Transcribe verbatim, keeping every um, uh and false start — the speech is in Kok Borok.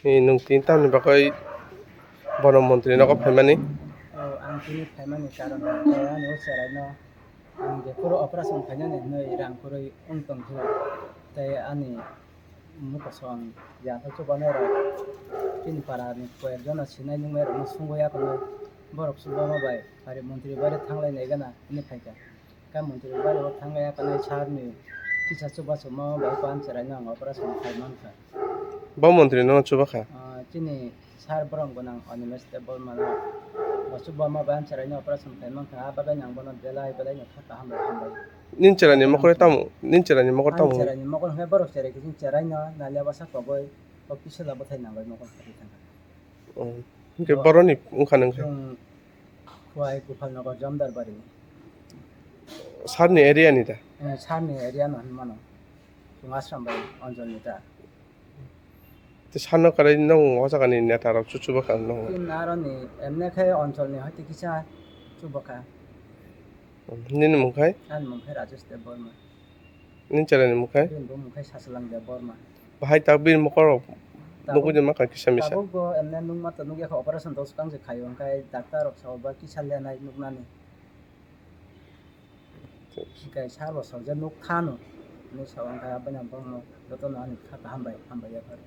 Ni nwng tini tamni bagwi bono montri nogo phaimani? O, ang tini phaimani karon khe ani o cheraino ang jephuru operation khainani hinwi rang kwrwi wng tongkhe, tei ani mukosong yathok chubanai rok chini para ni koyek jono sinai nungnai rokno sungwi akonai borok chubago bai pari montri bare thanglai nai gana hinwi phaikha. Khe montri bari o thangwi akonai sir ni kisa chubachu ma bai ko amchwrai no ang operation khai mankha. Bo montri no chubakha? Ah, chini sir borok gwnang Animesh Debbarma no bo chuba ma bai amchwrai no operation khai mankha, a bagwi ang bono belai belai no kha kaham bai hambai. Nini chwrai ni mokol tamo? Nini chwrai ni mokol tamo? Ani chwrai ni mokol hwnkhe borok chwrai kiching chwrai no nalia bwsa koboi o kisa la bwthai nangbai mokol khatwi thangkha. Oh. Hwnkhe boroni wngkha nang khe? Chwng Khwai Gopalnagar Jamdar Barini. Sir ni area ni da? Eh, sir ni area no hinmano. Chwng Asram bai Anjal ni da. Te sir no kwrwi nwng o jaga ni neta rok chuchubakha nwng? Chini aro ni emne khe Anjal ni hoite kisa chubakha. Nini mung khai? Ani mung khai Rajesh Debbarma. Nini chwrai ni mung khai? Bini bo mung khai Sasalang Debbarma. Bahai tak bini mokol rok nugwi de ma kha kisa misa? Tabuk bo emne nukma to nukya kha, operation dos kang se khaio, hwnkhe doctor rok sao ba kisa lenai nuknani. Hwnkhe sir bo sao je nuk khano, hinwi sao, hwnkhe aboni ang bono jotono ani kha kaham bai hambai ya phar.